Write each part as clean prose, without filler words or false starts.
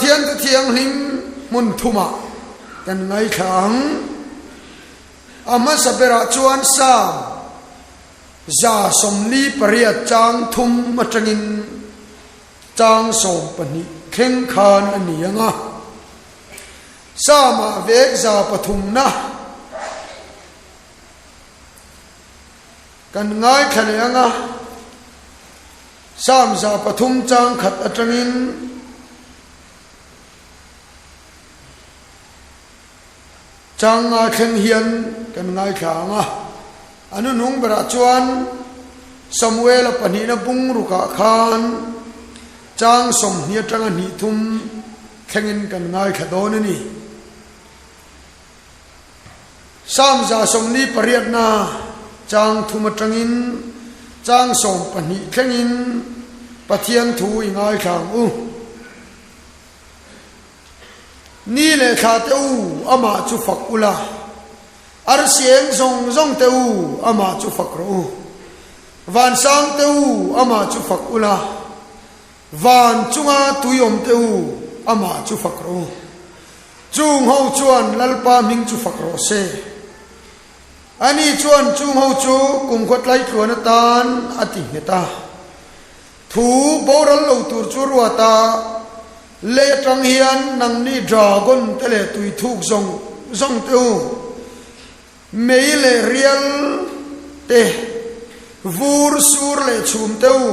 Pathian Thu Thianghlim hmun thumah kan ngaithla ang. A hmasa berah chuan Psalm 48 chang thum atangin chang 12 thleng khan a ni ang a. Psalm-ah vek 300na kan ngaithla leh ang a. Psalm 300 chang khat atangin Chang nga thleng hian kan ngaithla ang a, a hnuhnung berah chuan Samuela pahnihna bung rukah khan chang 20 atanga hnih thum thlengin kan ngaithla dawn a ni. Psalm 48na chang thum atangin chang 12 thlengin Pathian thu i ngaithla ang u. Ni leh thla te u, amah chu fak ula. Arsi eng zawng zawng te u, amah chu fak rawh u. Vansang te u, amah chu fak ula. Van chunga tui awm te u, amah chu fak rawh u. Chung ho chuan Lalpa hming chu fak rawh se. Ani chuan chung ho chu kumkhua tlaitluan atan a ti nghet a. Thu boral lo tur chu ruat a, lei atang hian nangni dragon te leh tui thuk zawng zawng te u, mei leh rial te, vur sur leh chhum te u,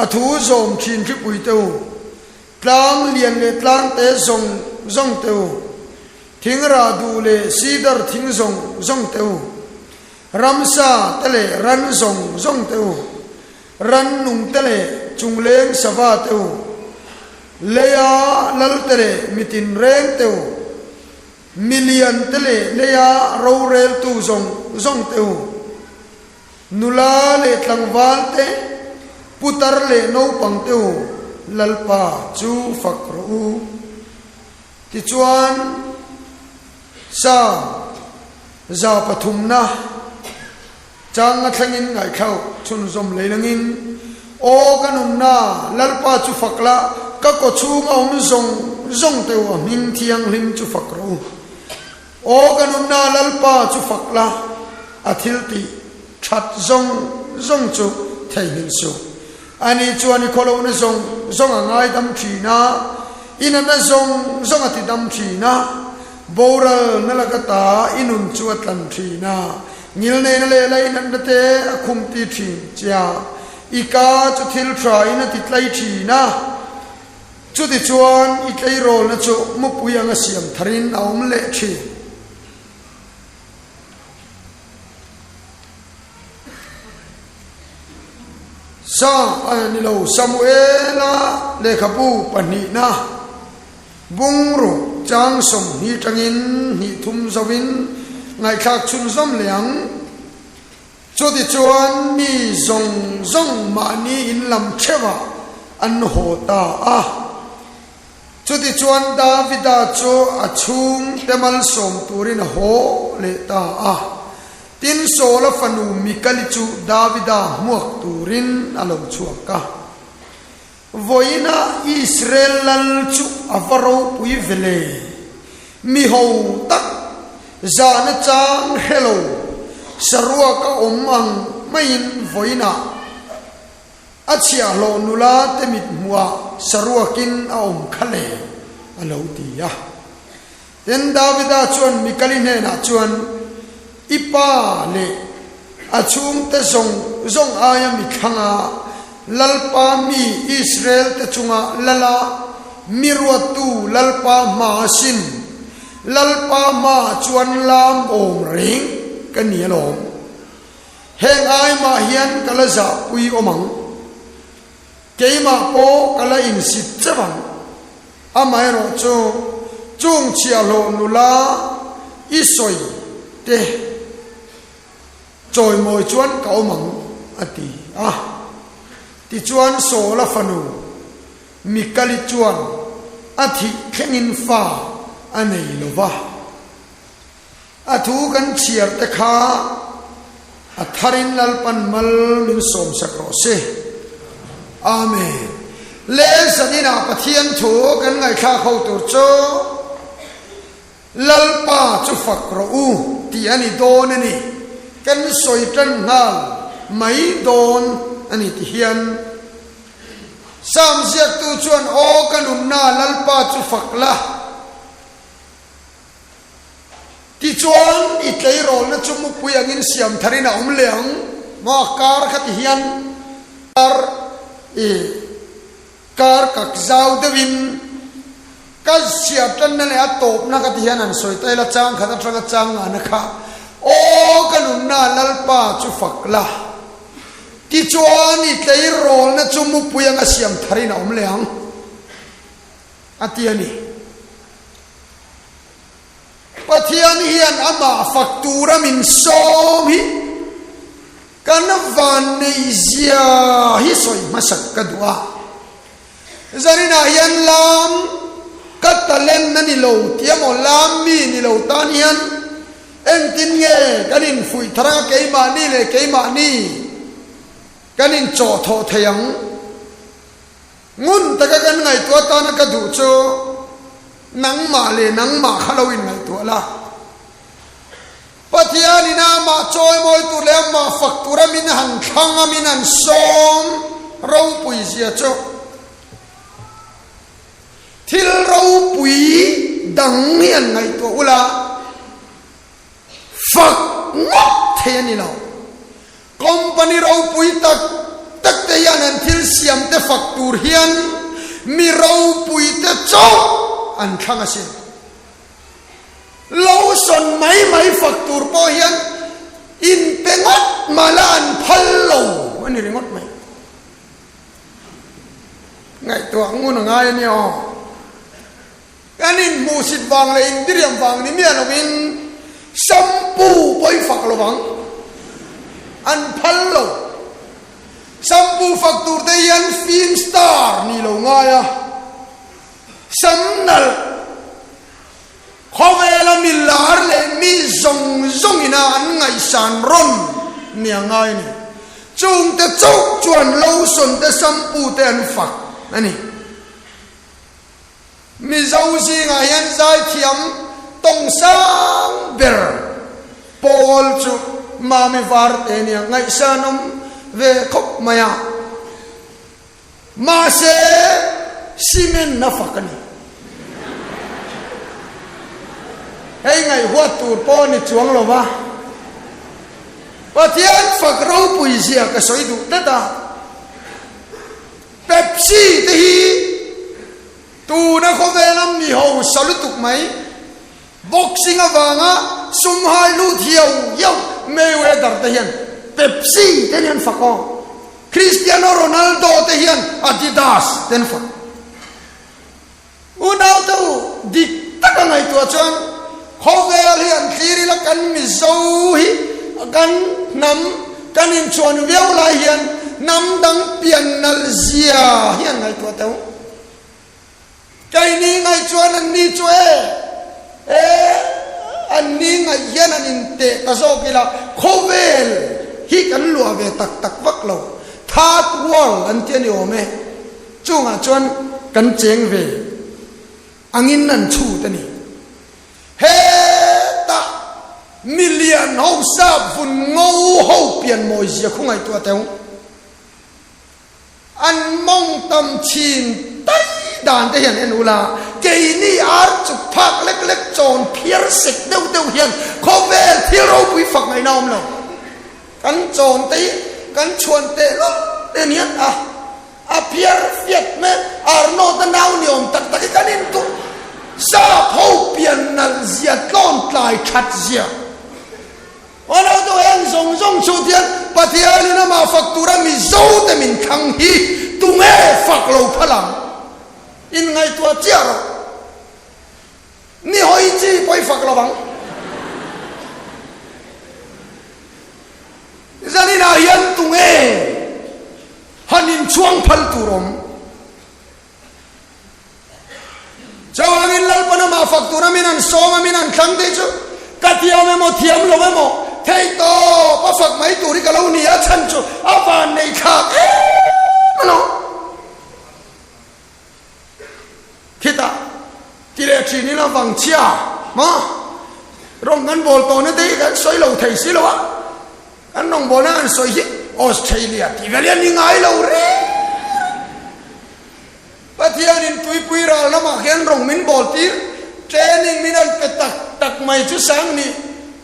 a thu zawm thin hripui te u, tlang lian leh tlang te zawng zawng te u, thing rah duh leh sidar thing zawng zawng te u, ramsa te leh ran zawng zawng te u, Rannung te leh chungleng sava te u, leia lal te leh mitin reng te u, milian te leh leia roreltu zawng zawng te u, nula leh tlangval te, putar leh naupang te u, Lalpa chu fak rawh u. Tichuan, Psalm 103na. Chang a thlengin ngaihthlauh chhunzawm lei langin, Aw ka nunna, Lalpa chu fak la, ka kawchhung a awm zawng zawng teu a hming thianghlim chu fak rawh u. Aw ka nunna, Lalpa chu fak la, a thil tih that zawng zawng chu theihnghilh suh. Ani chuan i khawlohna zawng zawng a ngaidam thin a, i nana zawng zawng a tidam thin a, boral na laka ta i nun chu a tlan thin a, ngilneina leh lainatna te a khum ti thin che a, i ka chu thil tha in a ti tlai thin a, chutichuan i tleirawlna chu mupui anga siam tharin a awm leh thin. Sa a ni lo, Samuela lehkhabu pahnihna bungraw chang 20 tangin hnih thum zoin ngaihthlak chhunzawm leh ang. Chutichuan mi zawng zawng mahni in lam theuhah an haw ta a. Chutichuan Davida chu a chhungte malsawm turin a haw leh ta a. Tin, Saula fanu Mikali chu Davida hmuak turin a lo chhuak a. Vawiinah Israel lal chu a va ropui ve le! Mi ho tak, zahna chang hre lo, saruak a awm ang maiin vawiinah a chhiahhlawh nula te mit hmuhah saruakin a awm kha le, a lo ti a. Tin, Davida chuan Mikali hnenah chuan, I pa leh a chhungte zawng zawng aia mi thlanga Lalpa mi Israel-te chunga lala mi ruattu Lalpa hma a sin, Lalpa hmaah chuan lam awm reng ka ni alawm. Heng ai mah hian ka la zahpui awm ang. Keimah pawh ka la insit cheuh ang. Amaherawh chu, chung chhiahhlawh nula i sawi te chawimawi chuan ka awm ang, a ti a. Tichuan Saula fanu Mikali chuan a thih thlengin fa a nei lo va. A thu kan chhiar te kha a tharin Lalpan mal min sawmsak rawh se. Amen. Le zaninah Pathian thu kan ngaihthlak ho tur chu Lalpa chu fak rawh u tih a ni dawn a ni. Kan sawi tan nghal mai dawn a ni ti hian Psalm ziaktu chuan Aw ka nunna Lalpa chu fak la. Tichuan, i tleirawlna chu mupui angin siam tharin a awm leh ang. Maw a kar kha ti hian kar i kar kak zau deuhin ka chhiar tanna leh a tawpna kha ti hian han sawi ta ila chang khat atanga chang ngahna kha aw ka nunna Lalpa chu fak la. Tichuan, i tleirawlna chu mupui anga siam tharin a awm leh ang a ti a ni. Pathian hian amah fak tura min sawm hi kan vanneihzia hi sawi hmasak ka duh a. Zaninah hian lam ka talent a ni lo tih emaw lam mi ni lo tan hian engtin nge kan infuih thar anga keimahni leh keimahni kan inchawhthawh thei ang? Ngun taka kan ngaihtuah atana ka duh chu nangmah leh nangmah kha lo inngaihtuah la. Pathianin amah chawimawi tur leh amah fak tura min han thlang a, min han sawm ropui zia chu thil ropui dang hi an ngaihtuah ula. Fak ngawt thei a ni lo. Company ropui tak tak te hian an thil siam te fak tur hian mi ropui te chauh an thlang asin. Lotion mai mai fak tur pawh hian inpe ngawt mah la an phal lo a ni ringawt mai. Ngaihtuah ngun a ngai a nia aw. Kan inhmuhsit vang leh indiriam vang ni miah lovin shampoo pawh i fak lo vang. An phal lo. Shampoo fak tur te hian film star ni lo ngai a. Sam nalh khawvela mi lar leh mi zawng zawng ina an ngaihsan rawn ni a ngai a ni. Chungte chauh chuan lotion te shampoo te an fak a ni. Mizo zingah hian zaithiam tawng sang ber pawl chu Mami Varte nia ngaihsanawm ve khawp mai a, mahse cement a fak a ni. Hei ngaihhuat tur pawh a ni chuang lo va, Pathian fak ropui zia ka sawi duh tlat a. Pepsi te hi tuna khawvela mi hausa lutuk mai, boxing avanga sum hai lut hiau hiau Mayweather te hian Pepsi te hian fak aw. Cristiano Ronaldo te hian Adidas te an fak. Unaute u, dik taka ngaihtuah chuan khawvel hi an thlir ila kan Mizo hi kan hnam kan inchuan viau lai hian hnam dang pian nalh zia hi an ngaihtuah teuh. Keini ngaih chuan an ni chu e, e, an ni ngaih hian an inteh ta zawk ila khawvel hi kan luah ve tak tak vak lo. Third world an ti a ni awm e. Chungah chuan kan cheng ve angin an chhut a ni. Hetah milian ho sap vun ngo ho pian mawi zia khu ngaihtuah teu. An mawng tam chin tai dan te hian en ula, keini ar chuk phak lek lek chawn phiar sek deuh deuh hian khawvel thil ropui fak ngaihna awm lo. Kan chawn te hi kan chhuan teh lawk te nia a. A phiar fiat mai Arnold a nau ni awm tak tak hi kan intuh sap ho pian nalh zia tlawn tlai that zia. Aw lo deuh heng zawng zawng chu tian Pathianin amah fak tura Mizo te min thlang hi tunge fak lo phal ang? Inngaihtuah chiah rawh. Ni hawi chi pawh i fak lo ang. Zaninah hian tunge han inchhuang phal tur awm? Chuvangin Lalpan amah fak tura min an sawm a, min an thlang tih chu ka thiam emaw thiam lo emaw theih tawp a fak mai tur hi ka lo ni a, chhan chu a van nei thlak em a lo. Khitah ti leh thin ila vang chhia maw? Rawng kan bawl tawhna te hi kan sawi lo thei si lo a, kan rawngbawlna kan sawi hi Australia tih vel hi a ni ngai lo reng. Pathianin tuipui ral lamah khian rawng min bawl tir, training min an pe tak tak mai chu Sangni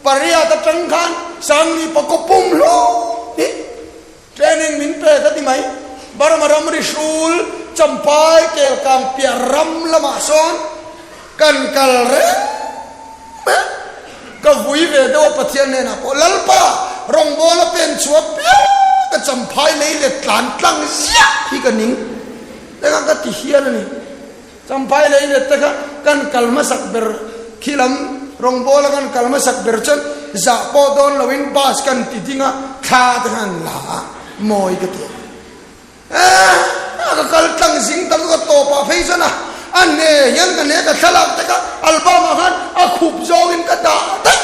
pariat atang khan Sangni pakaw pum hlawm hi Training min pe ka ti mai. Burma ramri hrul Champhai Kelkang piah ram lamah sawn kan kal reng mai a. Ka vui ve deuh a Pathian hnenah pawh Lalpa rawngbawla pen chhuah piang ka Champhai lei let tlan tlang ziah hi ka ning te kha ka ti hial a ni. Champhai lei let te kha kan kal hmasak ber khi lam rawngbawla kan kal hmasak ber chuan zah pawh dawn loin bus kan ti ding a, thla te khan la a, mawi ka ti a. Eeh ka kal tlang zing tam ka tawp ah phei chuan a a hne hian ka hne ka thlalak te kha album ah khan a khup zawngin ka dah daih.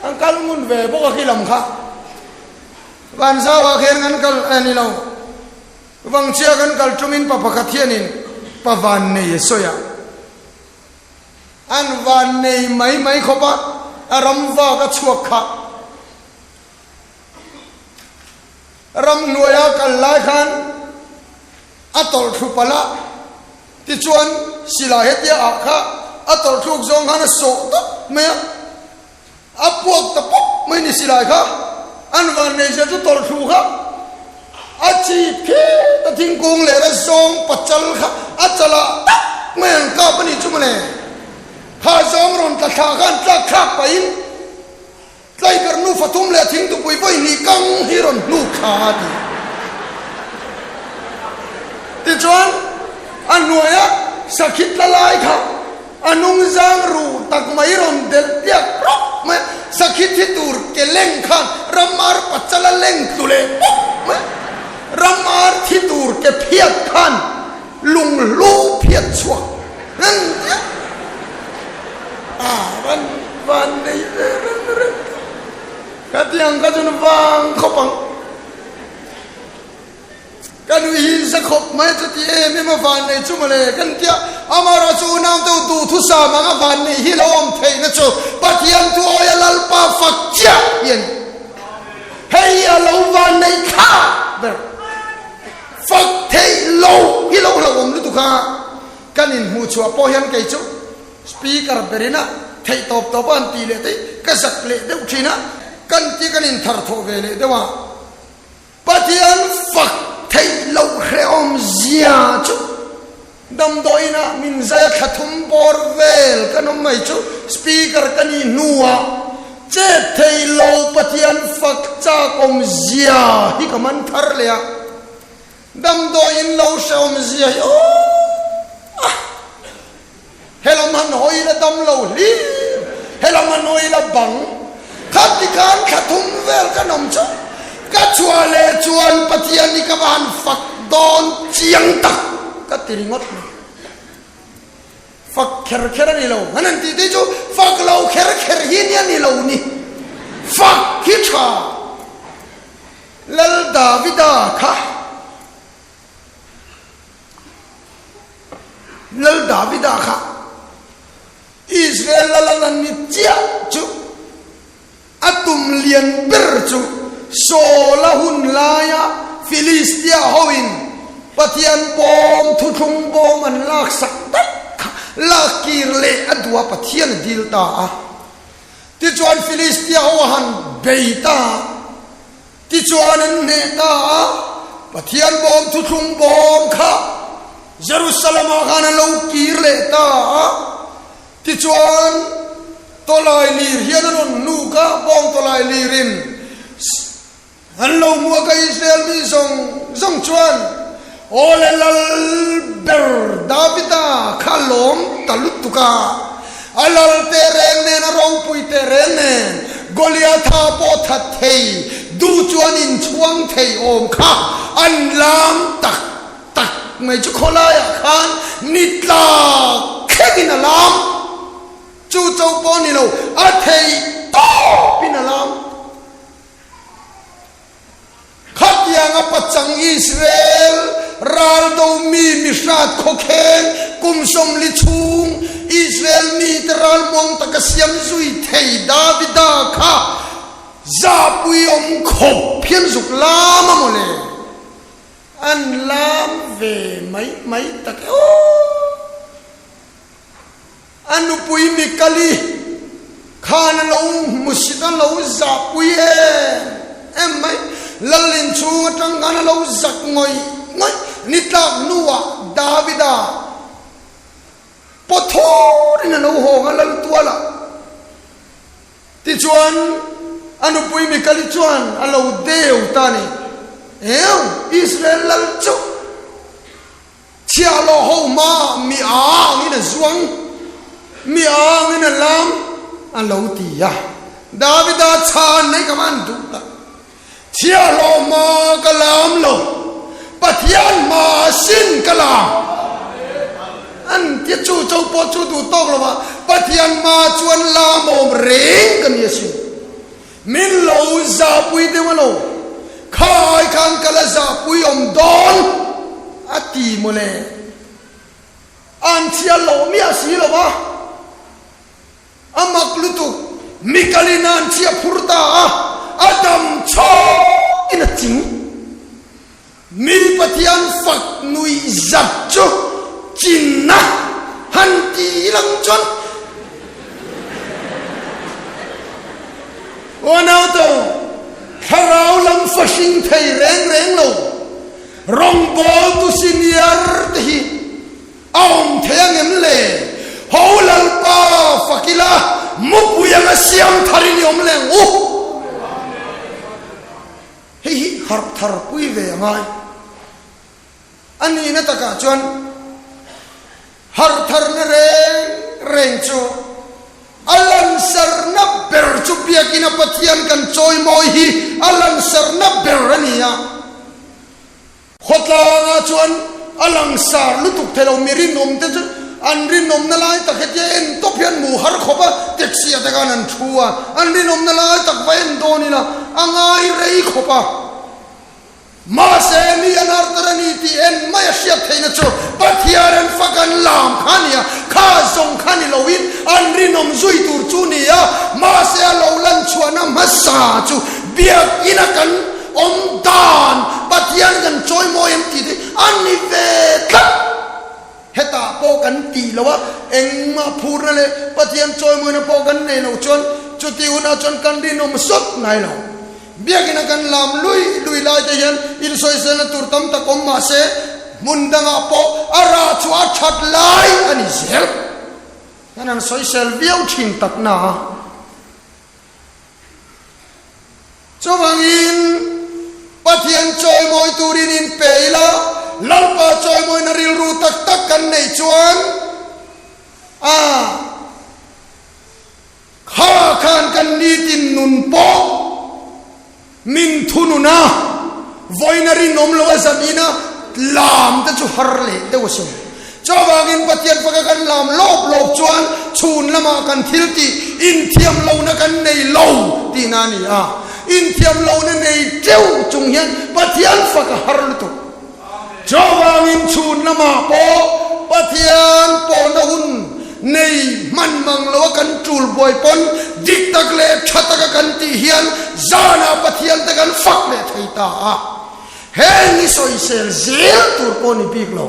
An kal ngun ve bawk a khi lam kha. Vanzau ah khian kan kal a ni lo. Vangchhia kan kal ṭumin pa pakhat hianin pa vannei a sawi a, an vannei mai mai khawp a, a ram vak a chhuak kha. Ramhnuaia kal lai khan a tawlh thlu palh a, tichuan silai hetia ah kha a tawlh thluk zawng khan a sawh dawp mai a. A puak ta pawp mai ni silai kha an van nei zia chu tawlh thlu kha a chip khit a thingkung leh a zawng pachal kha a chalah tak mai an kap a nih chu mawle. Kha zawng rawn tla thla khan tlak thlak pahin Tlaiber nu fathum leh thingtupui vawi hnih kang hi rawn hnuk thla a ti. Tichuan a hnuaia sakhi tla lai kha A nungzang ruh tak mai rawn delh piak rawk mai a, sakhi thi tur ke leng khan ramar pachala leng tlu leh pawp mai a, ramar thi tur ke phiat khan lunghlu phiat chhuak reng diak a ran van nei ve reng reng ka ti ang kha chuan vang khawp ang. Ka nui hi za khawp mai chuti em em a vannei chu mawle kan tia amarawh chu unau deuh duhthusam anga vannei hi lo awm theihna chu Pathian thu awia Lalpa fak chiah hi a ni. Hei a lo vannei thlak ber fak theih lo hi lo hlauhawm lutuk a, kan inhmuhchhuah pawh hian kei chu Speaker berin a theih tawp tawp a an tih leh te ka zak leh deuh thin a, kan ti kan intharthawh ve leh deuh a. Pathian fak theih loh hrehawm zia chu damdawiin ah min zai a thla thum bawr vel kan awm mai chu speaker ka nih hnuah chet thei lo Pathian fak chak awm zia hi ka man thar leh a, damdawiin lo hrehawm zia hi aww ah. Helam han hawi la dam lo hlim, helam han hawi la bang. Khati khan thla thum vel kan awm chu ka chhuah leh chuan Pathian hi ka va han fak dawn chiang tak ka ti ringawt mai. Fak kher kher a ni lo, han han tih te chu fak lo kher kher hi nia ni lo ni. Fak hi tha. Lal Davida kha. Lal Davida kha Israel lal a ni chiah chu a tum lian ber chu Saul-a hun laia Filistia hoin Pathian bawm thuthlung bawm an laksak daih kha lak kir leh a duh a, Pathian a dil ta a. Tichuan Filistia ho a han bei ta a. Tichuan an hneh ta a, Pathian bawm thuthlung bawm kha Jerusalem-ah khan a lo kir leh ta a. Tichuan tawlai lir hian a rawn hnuk a, bawng tawlai lirin an lo hmuak a, Israel mi zawng zawng chuan, Aw le lal ber Davida kha lawm ta lutuk a, a lal tehreng nen a ropui tehreng nen Goliatha pawh that thei duh chuan inchhuang thei awm kha an lam tak tak mai chu khawlaiah khan ni tlak thlengin a lam. Chu cho pawh ni lo, a thei tawpin a lam. Khatianga pachang Israel. Raldo mi mihrat khawkheng kum 40 chhung Israel mite ralmuang taka siam zui thei Davida kha zahpui awm khawp hian zuk lam a mawle. An lam ve mai mai tak e aw. A nupui Mikali khan a lo hmusit a lo zahpui em em mai. Lal inchhung atang khan a lo zak ngawih ngawih. Ni tlak hnuah Davida paw thawrin a lo hawng a lal tualah. Tichuan a nupui Mikali chuan a lo deu ta a ni. Eo, Israel lal chu! Chhiahhlawh ho hmaah mi a angin a zuang, mi a angin a lam, a lo ti a. Davida chhan mai ka van duh tak. Chhiahhlawh hma ka lam lo, Pathian hma sin ka lam. An tia chu cho pawh chu duh tawk lo va, Pathian hma chuan lam awm reng ka ni asin. Min lo zahpui deuh a lo, kha ai khan ka la zahpui awm dawn a ti mawle. An chhiar loh miah si lo va, a mak lutuk, Mikalin an chhia phur ta a, a dam chhawkin a ching. Mi Pathian fak nuih zat chu chinna han ti lang chuan Uanauto thlarau lam fahring thei reng reng lo rawngbawltu senior te hi a awm thei ang em le? Ho Lalpa fak ila mupui anga siam tharin i awm leh ang u. Hei hi harh thar pui ve a ngai. A nihna takah chuan harh tharna reng reng chu a lansarna ber chu biakina Pathian kan chawimawi hi a lansarna ber a ni a. Khawtlangah chuan a langsar lutuk thei lo, mi rinawmte chu an rinawmna lai tak hetia en tawp hian mu har khawp a, taxi ah te khan an thu a, an rinawmna lai tak va en dawn ila a ngai rei khawp a. Mahse mi an hartar a ni tih en mai a hriat theihna chu Pathian an fak an lam kha a ni a, kha zawng kha ni loin an rinawm zui tur chu ni a, mahse a lo lan chhuahna hmasa chu biakina kan Awm dan Pathian kan chawimawi em tih te a ni ve tlat. Hetah pawh kan tih lo a, engmah phurna leh Pathian chawimawina pawh kan nei lo chuan chuti hunah chuan kan rinawm sawt ngai lo. Biakina kan lam lui lui lai te hian insawiselna tur tam tak awm mah se hmun dangah pawh a rah chu a that lai a ni zel. Kan han sawisel viau thin tak na a. Chuvangin, Pathian chawimawi turin inpe ila, Lalpa chawimawina rilru tak tak kan neih chuan a kha khan kan nitin nun pawh Min thunun a, vawiin a rinawm lo a zan ina lam te chu har leh deuh a sawi. Chuvangin Pathian faka kan lam lawp lawp chuan chhun lamah kan thil tih inthiam lohna kan nei lo tihna a ni a. Inthiam lohna nei teuh chung hian Pathian fak a har lutuk. Chuvangin chhun lamah pawh Pathian pawhna hun nei hman mang loa kan tul buai pawn dik tak leh tha taka kan tih hian zanah Pathian te kan fak leh thei ta a. Heng i sawisel zel tur pawh ni bik lo.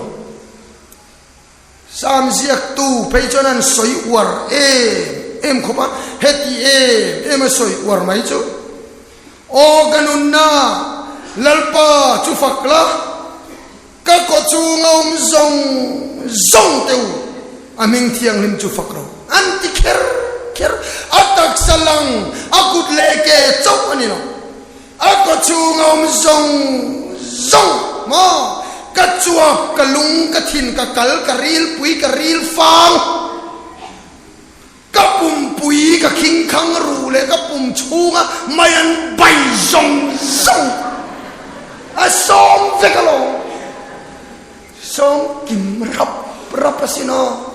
Sam ziaktu phei chuan an sawi uar em em khawp a, heti em em a sawi uar mai chu. Aw ka nunna, Lalpa chu fak la, ka kaw chhunga awm zawng zawng te u, a hming thianghlim chu fak ro. An ti kher kher, a taksa lang, a kut leh ke chauh a ni lo. A kaw chhunga awm zawng zawng maw? Ka chuap, ka lung, ka thin, ka kal, ka rilpui, ka ril fang, ka pumpui, ka khingkhang ruh leh ka pum chhunga mai an bai zawng zawng a sawm vek alawm. Sawm kim rap rap asin aw.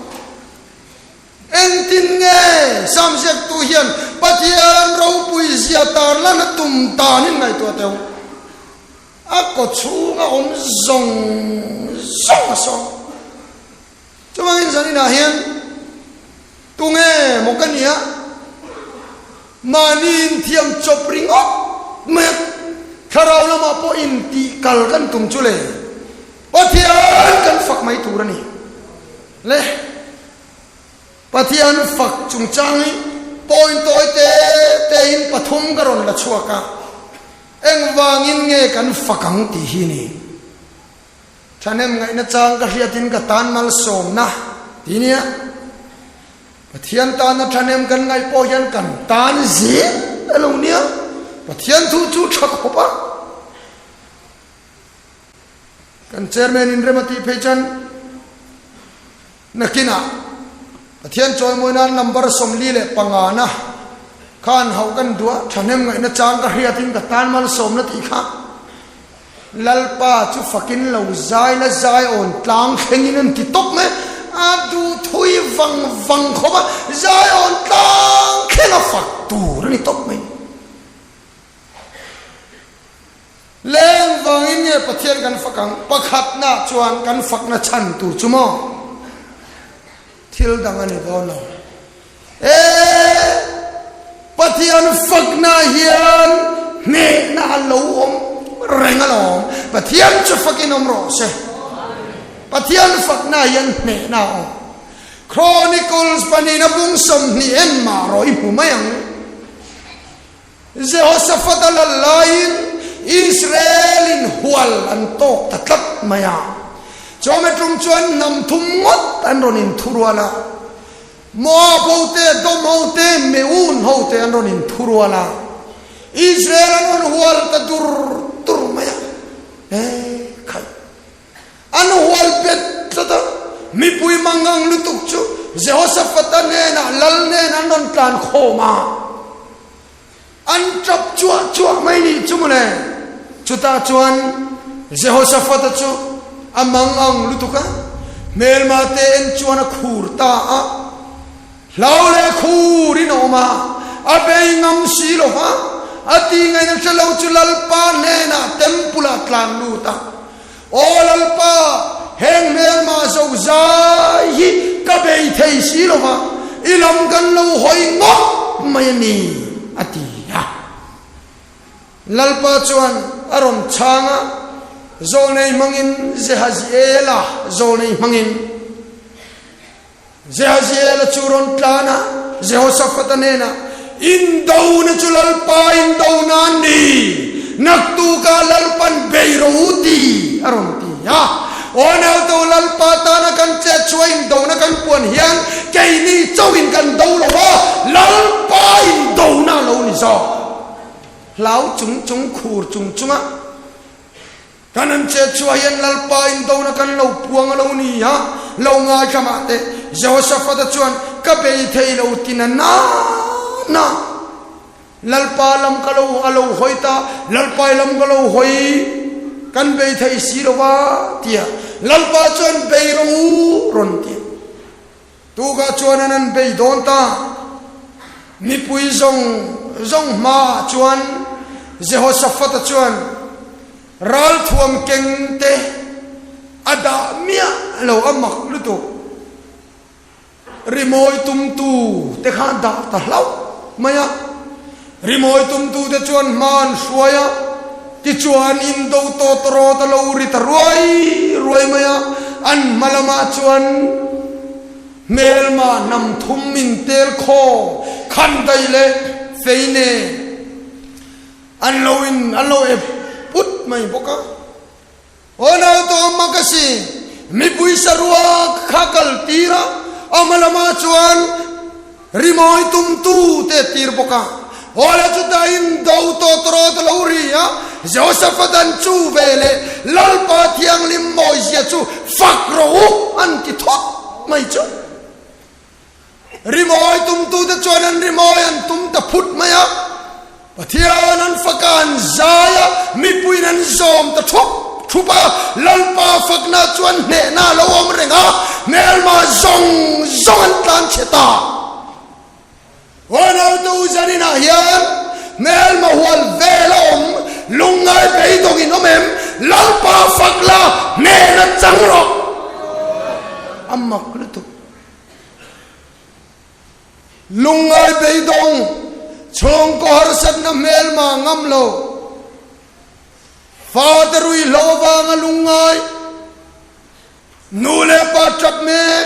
Engtin nge Sam ziaktu hian Pathian ropui zia tarlan a tum danin ngaihtuah teh u? A kawchhunga awm zawng zawng a sawm. Chuvangin zaninah hian tunge maw ka nia? Mahni inthiam chawp ringawt mai a, thlarau lamah pawh intih kal kan tum chu le Pathian kan fak mai tur a ni. Le Pathian fak chungchang hi point tawi te tein pathum ka rawn la chhuak a, engvangin nge kan fak ang tih hi ni. Thahnem ngaihna chang ka hriatin ka tan malsawmna ti nia. Pathian tana thahnem kan ngaih pawh hian kan tan zel a lo nia. Pathian thu chu tha khawp a. Kan chairman in rem a tih phei chuan Nakinah Pathian chawimawi nan number 45 na khan hauh kan duh a, thahnem ngaihna chang ka hriatin ka tan malsawmna tih kha Lalpa chu fakin lo zai la zai awn tlang thlengin an ti tawp mai, a duh thui vang vang khawp a, zai awn tlang thleng a fak tur a ni tawp mai. Leng vangin nge Pathian kan fak ang? Pakhatna chuan kan fakna chhan tur chu maw? Thil dang a ni dawn lo. E, Pathian fakna hian hnehna a lo awm reng alawm. Pathian chu fakin awm rawh se. Pathian fakna hian hnehna a awm. Chronicles pahnihna bung 20 en mah rawh i hmu mai ang. Jehoshaphat-a lal laiin Israel-in hual an tawk ta tlat mai a. Chawhmeh tum chuan hnam thum ngawt an rawn inthurual a. Moab hote, Edom hote, Meun hote an rawn inthurual a. Israel an rawn hual ta dur dur mai a. E khai! An hual bet tlat a, mipui mangang lutuk chu Jehoshaphat-a hnenah lal nen an rawn tlan khawm a, an tap chuah chuah mai nih chu mawle. Chutah chuan Jehoshaphat-a chu a mangang lutuk a, hmelma te en chuan a khur ta a. Hlau leh khur in a awm a, a bei ngam si lo va, a ti ngaihna hre lo chu Lalpa hnenah temple ah tlan lut a. Aw Lalpa, heng hmelma zo zai hi ka bei thei si lo va, i lam kan lo hawi ngawt mai a ni, a ti a. Lalpa chuan a rawn chhang a, Zawlnei hmangin Jehaziela zawlnei hmangin. Jehaziela chu rawn tlan a, Jehoshaphat-a hnenah, Indona chu Lalpa indona a ni, naktukah Lalpan bei rawh u ti, a rawn ti a. Aw nauto, Lalpa tana kan chet chhuah indona kan puan hian keini chauhin kan do lo a, Lalpa indona a lo ni zawk. Hlau chung chung, khur chung chunga. Kan an chet chhuah hian Lalpa indona kan lo puang a lo ni a, lo ngaithla mah teh. Jehoshaphat-a chuan, Ka bei thei lo ti na na na. Lalpa lam ka lo a lo hawi ta, Lalpa i lam ka lo hawi, kan bei thei si lo va, tia Lalpa chuan bei rawh u rawn ti a. Tukah chuan an an bei dawn ta. Mipui zawng zawng hmaah chuan Jehoshaphat-a chuan ralthuam keng te a dah miah lo, a mak lutuk. Rimawi tumtu te kha a dah ta hlauh mai a. Rimawi tumtu te chuan hma an hruai a, tichuan indo tawt rawt a lo ri ta ruai ruai mai a, an hma lamah chuan hmelma hnam thum in tel khawm khan daih leh fei nen an lo in an lo ep put mai bawk a. Aw nauto amma ka si, mipui saruak kha kal tir a, a hma lamah chuan rimawi tumtu te tir bawk a. Aw la chutah indo tawtrawt a lo ri a, Josaphat an chu ve leh Lalpa Thianghlim mawizia chu fak rawh u an ti thawt mai chu. Rimawi tumtute chuan an rimawi an tum ta phut mai a, Pathian an fak a, an zai a, mipuiin an zawm ta thup thup a, Lalpa fakna chuan hnehna a lo awm reng a, hmelma zawng zawng an tlan chhe ta. Huanautu zaninah hian hmelma hual vel a awm, lungngai beidawngin awm em? Lalpa fak la, hnena chang rawh. A mak lutuk. Lungngai beidawng, chhungkaw harsatna hmelma ngam lo. Fate ruihhlo avanga lungngai. Nu leh pa tap mek,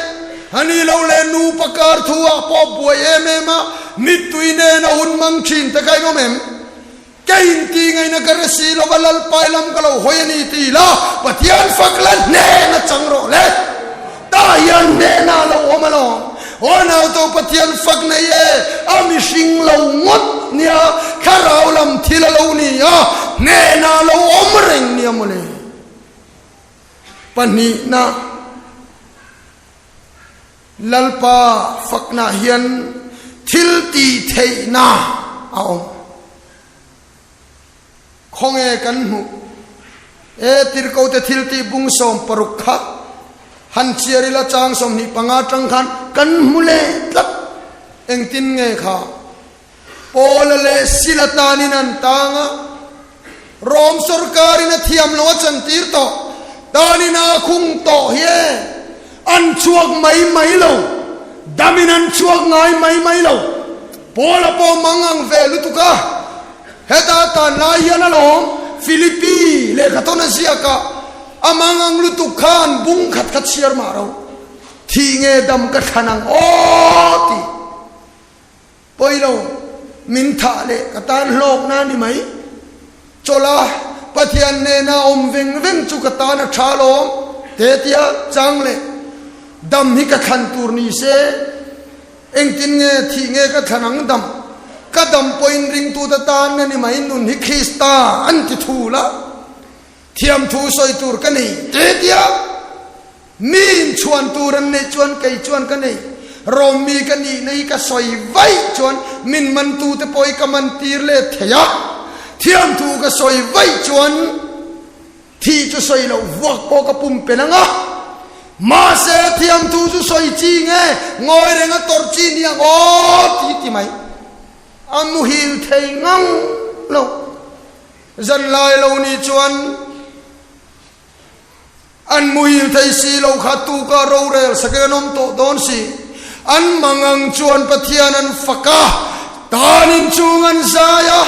a ni lo leh nupa kar thu ah pawh buai em em a, mittui nen a hun mang thin te kha in awm em? Ka inti ngaihna ka hre si lova Lalpai lam ka lo hawi a ni ti ila Pathian fak la hnen a chang rawh le. Tah hian hnehna a lo awm alawm. Aw nauto Pathian fak nei e, a mihring lo ngawt nia, thlarau lam thil a lo ni a, hnehna a lo awm reng nia mawle. Pahnihna, Lalpa fakna hian thil tih theihna a awm. Khawnge kan hmuh? E Tirhkote thil tih bung 16 kha han chhiar ila chang 25 atang khan kan hmu leh tlat. Engtin nge kha? Paula leh Sila tanin an tang a, Rom sorkarin a thiam lo a chantir tawh, tanin a khung tawh hi e, an chhuak mai mai lo, damin an chhuak ngai mai mai lo. Paula pawh mang ang ve lutuk a, heta tan lai hian alawm Philippi lehkhathawn a ziak a, a mang ang lutuk khan bung khat kha chhiar mah ro, thih nge dam ka thlan ang aw tih. Pawi lo, min thah leh ka tan hlawkna a ni mai. Chawlh a, Pathian nena awm veng veng chu ka tan a tha alawm, te tia chang leh dam hi ka thlan tur ni se, engtin nge thih nge ka thlan ang dam? Ka dam pawhin ringtute tan a ni mai, nun hi Krista an ti thul a, thiamthu sawi tur ka nei, te tia. Mi inchhuan tur an neih chuan kei chuan ka nei. Rom mi ka nihna hi ka sawi vaih chuan min mantute pawh hi ka man tir let thei a. Thiamthu ka sawi vaih chuan thi chu sawi loh vuak pawh ka pumpelh ang a. Mahse thiamthu chu sawi chi nge ngawi renga tawrh chi ni ang aw ti ti mai. A muhil thei ngang lo. Zanlai lo nih chuan. An muhil thei si lo kha tuka rorel sakin an awm tawh dawn si. An mangang chuan Pathian an fak a, tan inchung an zai a,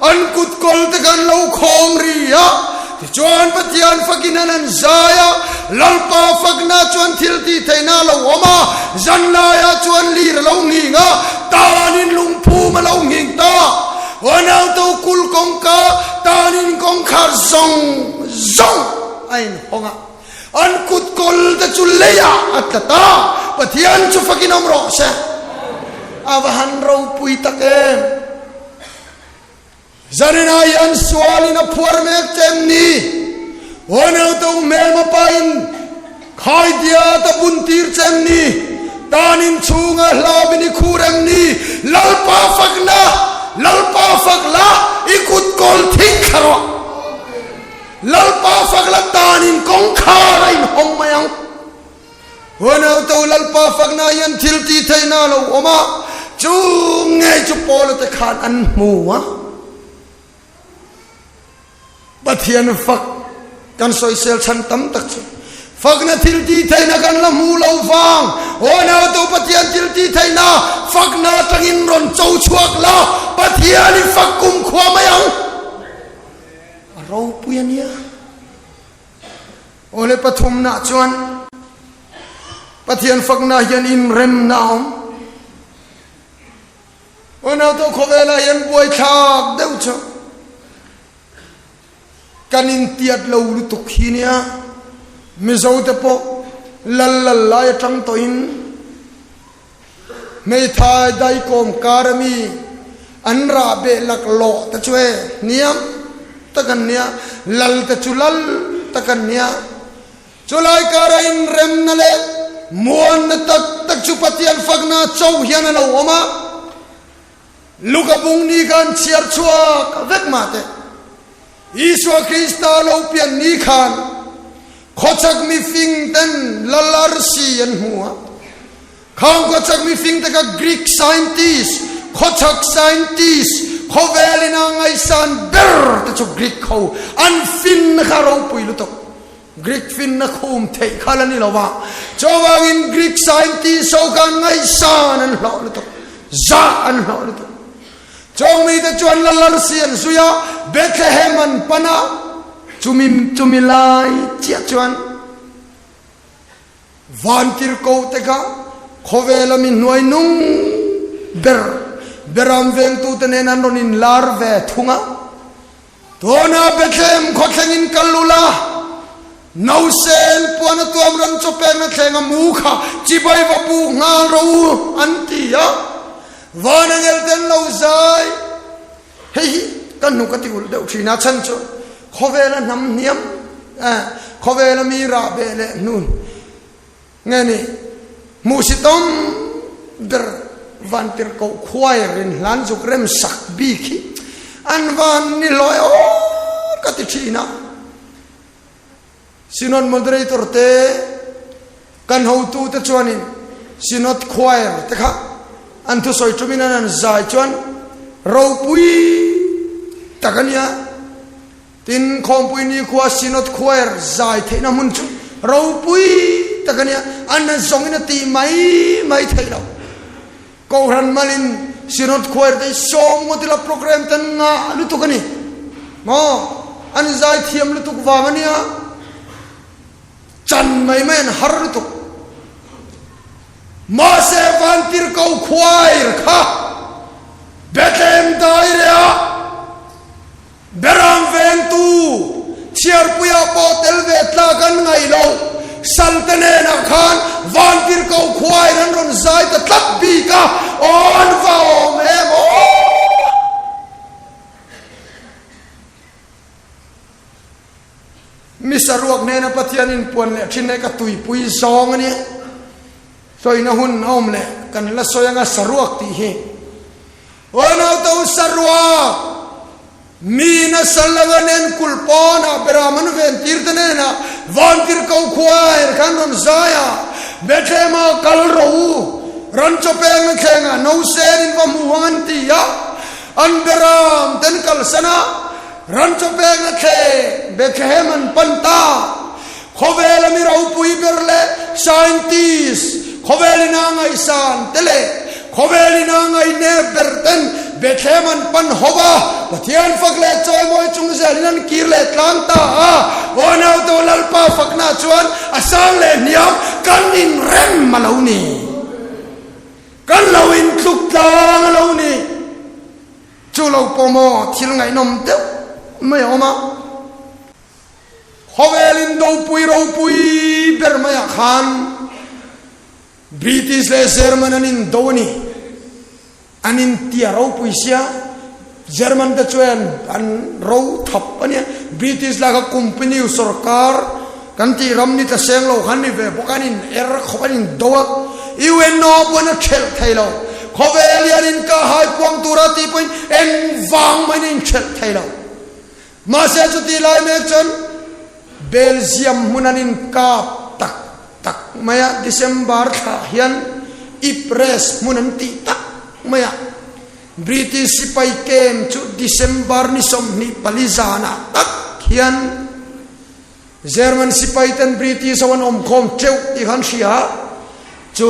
an kut kawl te kha an lo khawng ri a. Tichuan Pathian fakin an an zai a, Lalpa fakna chuan thil tih theihna a lo awm a, zanlaiah chuan lir a lo nghing a, tanin lungphum a lo nghing ta. Uanauto kul kawngka, tanin kawngkhar zawng zawng a inhawng a, an kut kawl te chu leiah a tla ta, Pathian chu fakin awm rawh se. A va han ropui tak em! Zaninah hian sualin a phuar mek che em ni? Uanauto hmelma pain khaidiat a bun tir che em ni? Tan inchhunga hlauin i khur em ni? Lalpa fakna, Lalpa fak la, i kut kawl thing thla rawh. Lalpa fak la tanin kawngkhar a inhawng mai ang. Huanauto Lalpa fakna hian thil tih theihna a lo awm a, chu ngei chu Paula te khan an hmu a. Pathian fak kan sawisel chhan tam tak chu fakna thil tih theihna kan la hmu lo vang. Huanauto Pathian thil tih theihna fakna atangin rawn cho chhuak la, Pathian i fak kumkhua mai ang. A ropui a nia. Awle pathumna chuan Pathian fakna hian inremna a awm. Unau to khawvelah hian buaithlak deuh chu kan intiat lo lutuk hi nia. Mizo te pawh lal lal lai atang tawhin Hmeithai daikawm kar a mi an rah beh laklawh te chu e hniam tak an nia, lal te chu lal tak an nia. Chulai kara inremna leh muanna tak tak chu Pathian fakna chauh hian a lo awm a. Luka bung ni khan chhiar chhuak vek mah teh. Isua Krista lo pian ni khan khawchhak mifing ten lal arsi an hmu a. Khang khawchhak mifing te kha Greek scientist, khawchhak scientist, Khawvel ina ngaihsan ber te chu Greek ho an finna kha ropui lutuk. Greek finna khum theih kha la ni lo va, chuvangin Greek scientist ho khan ngaihsan an hlawh lutuk, zah an hlawh lutuk. Chung mite chuan la larsi an zui a, Bethlehem an pan a, chumi chumi lai chiah chuan Vantirhkoh te kha khawvela mi hnuai nung ber beram vengtute nen an rawn inlar ve thung a. Tuna Bethlehem khawthlengin kal u la, nausen puan a tuam ram chaw pekna thleng a mu kha chibai va buk nghal rawh u, an ti a. Van angel te an lo zai. Hei hi ka hnuk a ti ulh deuh thin a, chhan chu khawvela hnam hniam, khawvela mi rah beh leh hnun Nge ni, hmuhsitawm ber Vantirhkoh choir in hlan zuk rem sak bik hi an van ni hlawh e aw ka ti thin a. Synod Moderator te, kan hotu te chuanin Synod choir te kha an thusawi tumin an han zai chuan ropui tak a nia. Tin, Khawmpui nikhua Synod Choir zai theihna hmun chu ropui tak a nia, an zawngin a tih mai mai theih lo. Kohhran malin Synod Choir te hi sawm ngawt ila program te an ngah lutuk a ni maw? An zai thiam lutuk vang a nia, chan mai mai an har lutuk. Mahse Vantirhkoh Choir kha Bethlehem daireah Beram vengtu chhiarpuiah pawh tel ve tlak an ngaih lo. Salte nenah khan Vantirhkoh khuain an rawn zai ta tlat bik a, aw an va awm em aw! Mi saruak hnena Pathian inpuan leh thin hi ka tuipui zawng a nia. Sawina hun a awm leh kan la sawi anga saruak tih hi. Aw naute u saruak, mi nasa langa nen kulh pawnah beram an ven tir te nenah Vantirhkoh khuair khan rawn zai a, Bethlehem-ah kal rawh u, ran chaw pengna thlengah nausen in va hmu ang an ti a, an beram ten kalsan a, ran chaw pengna thleng Bethlehem an pan ta. Khawvela mi ropui ber leh scientist, khawvel ina ngaihsan te leh khawvel ina ngaihnep ber ten Bethlehem an pan ho va, Pathian fak leh chawimawi chung zelin an kir leh tlang ta a. Aw naute Lalpa fakna chuan a sang leh hniam kan inrem a lo ni. Kan lo intluk tlang a lo ni. Chu lo pawh maw thil ngaihnawm deuh mai a awm a. Khawvel indopui ropui ber maiah khan British leh German an indo a ni. An intia ropui sia, German te chuan an ro thap a nia. British lah kha company sorkar kan tih ram ni tla seng lo khan ni ve bawk a, an in er khawp an indo a. UNO pawhin a thelh thei lo. Khawvel hi an inkahhai puang tura tih pawhin engvang maiin a inthelh thei lo. Mahse chutih lai mek chuan Belgium hmun an inkap tak tak mai a, December thlah hian Ypres hmun an tih tak mai a, British sipai camp chu December ni 24 zanah tak hian German sipai ten British ho an awmkhawm teuh tih kha an hria a, chu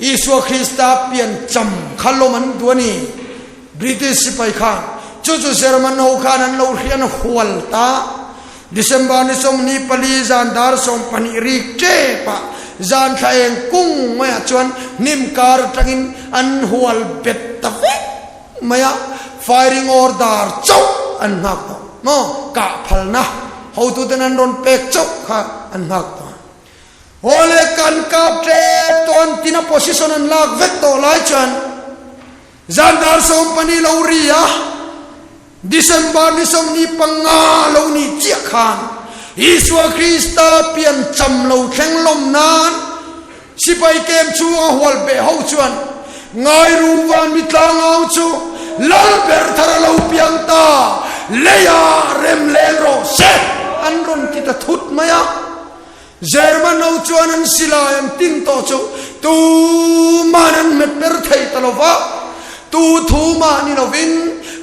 Isua Krista piancham kha lawm an duh a ni. British sipai khan chu chu German ho khan an lo hria an hual ta. December ni 24 zan dar 12 rik tep ah zan thla eng kung maiah chuan hnim kar atangin an hual bet ta vek mai a, firing order chauh an nghak tawh maw, kah phalna hotuten an rawn pek chauh kha an nghak tawh a. Awle kan kap tep tawh an tina position an lak vek tawh lai chuan zan dar 12 lo ri a, December ni 25 lo nih chiah khan Isua Krista piancham lo thleng lawm nan Sipai kem chhunga hual beh ho chuan Ngairu van mi tlangau chu Lal ber thar a lo piang ta, leiah rem leng rawh se an rawn ti ta thut mai a. German ho chuan an silai an tin tawh chu tuman an hmet per thei ta lo va, tu thu mah ni lovin.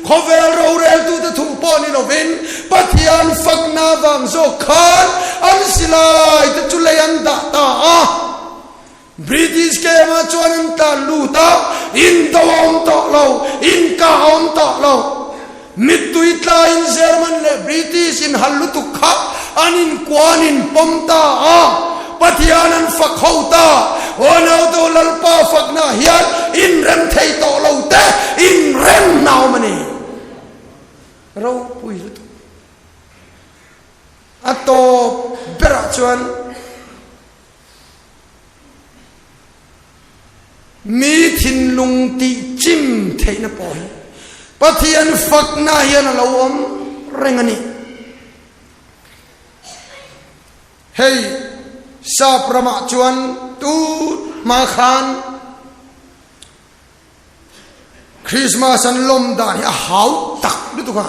Khawvel roreltute thu pawh ni lovin Pathian fakna vang zawk khan an silai te chu lei an dah ta a. British camp-ah chuan an tlan lut a, indo a awm tawh lo, inka a awm tawh lo. Mittui tlaiin German leh British inhal lutuk kha an inkuan inpawm ta a, Pathian an fak ho ta. Aw naute aw Lalpa fakna hian inrem thei tawh lo te inrem na awm a ni. Ropui lutuk. A tawp berah chuan. Mi thinlung tih chim theihna pawh hi Pathian fakna hian a lo awm reng a ni. Hei sap ramah chuan tut hma khan Christmas an lawm dan hi a hau tak lutuk a,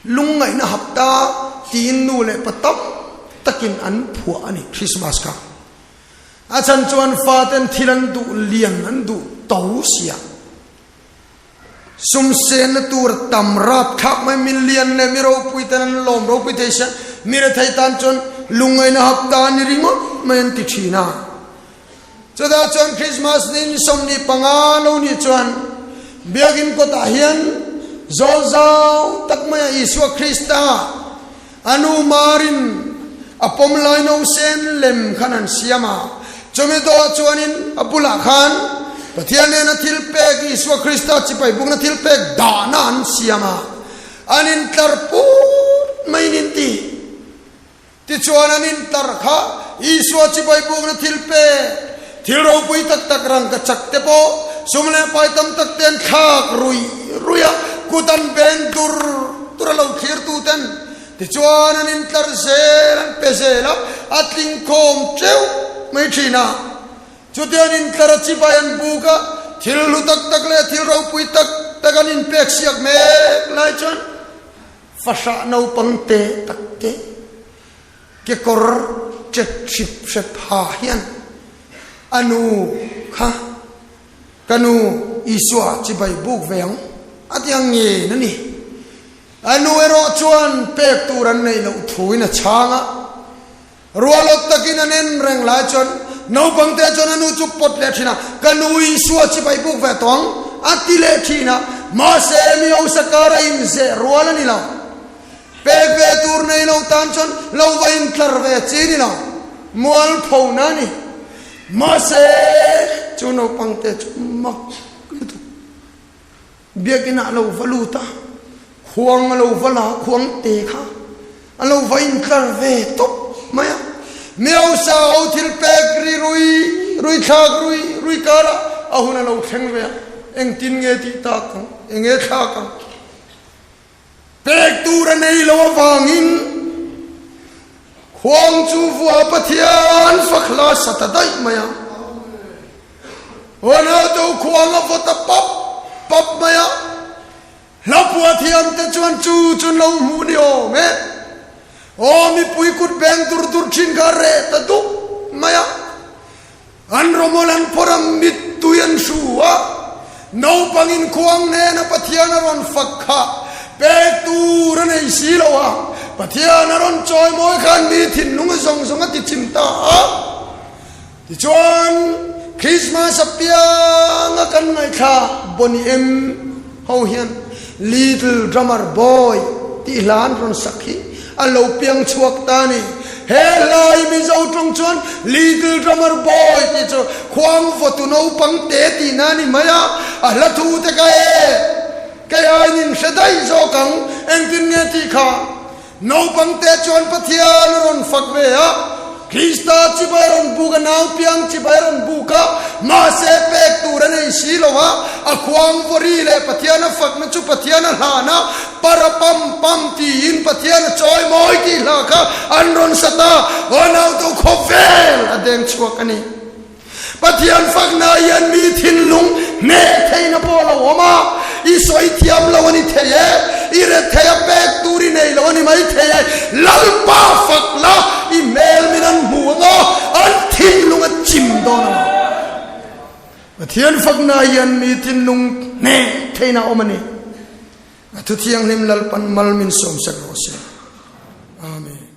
lungngaihna hapta tiin nu leh pa tam takin an phuah a ni Christmas kha. A chhan chuan faten thil an duh lian an duh to sia. Sum senna tur a tam rap thlak mai, mi lian leh mi ropui ten an lawm ropui thei sia, mi rethei tan chuan lungngaihna hapta a ni ringawt mai an ti thin a. Chutah chuan Krismas ni 25 lo nih chuan Biakinn kawtah hian zawl zau tak maia Isua Krista a nu Marin a pawm lai nausen lem khan an siam a. Chumi dawhah chuanin a bulah khan Pathian nena thil pek Isua Krista chipai bukna thil pek dahna an siam a, an intlar put maiin inti. Tichuan an intar kha Isua chibai bukna thil pek, thil ropui tak tak rangka chak te pawh sum leh pai tam tak te an thlak rui rui a, kut an beng dur dur a lo thlir tu ten. Tichuan an intlar zel an pe zel a, a tlingkhawm teuh mai thin a. Chutia an intlar a chibai an buk a, thil hlu tak tak leh thil ropui tak tak an inpek siak mek lai chuan, Fahrah naupang te tak te kekawr chet hrip hrep ha hian a nu kha ka nu Isua chibai buk ve ang a ti ang ngen a ni. A nu erawh chuan pek tur an neih loh thuin a chhang a. Rualawt takin an en reng lai chuan naupangte chuan a nu chu pawt leh thin a, Ka nu Isua chibai buk ve tawh ang, a ti leh thin a. Mahse, mi hausa kara inzeh rual a ni lo. Pek ve tur nei lo tan chuan lo va intlar ve chi ni lo. Mualphona a ni. Mahse, chu naupangte chu mak lutuk. Biakinn ah a lo va lut a, khuang a lo va la a, khuang te kha a lo va intlar ve tawp mai a. Miausa ho thil pek ri rui rui thlak rui rui karah a hun a lo thleng ve a, engtin nge tih tak ang, enge thlak ang? Pek tur a nei lo avangin khuang chu vua Pathian fak hla sa ta daih mai a. Huanau to khuang a vaw ta pap pap mai a. Hla pua thiam te chuan chu chu lo hmuh ni awm e. Aw mipui kut beng dur dur thin kha reh ta duk mai a. An rawmawl an phawrh a, mittui an hru a, naupangin khuang nena Pathian a rawn fak kha pek tur a nei si lo a, Pathian a rawn chawi mawi khan mi thinlung zawng zawng a ti chim ta a. Tichuan, Krismas apianga kan ngaithla Boney M ho hian Little Drummer Boy tih hla an rawn sak hi a lo piang chhuak ta a ni. He hla hi Mizo tawng chuan Little Drummer Boy tih chu khuang vawtu naupang te tihna a ni mai a, a hla thu te ka e, kei aiin in hre daih zawk ang, engtin nge tih kha? Naupang te chuan Pathian a rawn fak ve a, Krista chibai a rawn buk a, nau piang chibai a rawn buk a, mahse pek tur a nei si lo a, a khuang vawri leh Pathian a fakna chu Pathian a hlan a, para pam pam tiin Pathian a chawi mawi tih hla kha an rawn sa ta, aw naute khawvel a deng chhuak a ni. Pathian fakna hian mi thinlung hneh theihna pawh a lo awm a, i sawi thiam lo a ni thei e, i rethei a pek tur i nei lo a ni mai thei e, Lalpa fak la, i hmel min an hmu ang a, an thinlung a chim dawn ang. Pathian fakna hian mi thinlung hneh theihna a awm a ni. A thu thianghlim Lalpan mal min sawmsak rawh se. Amen.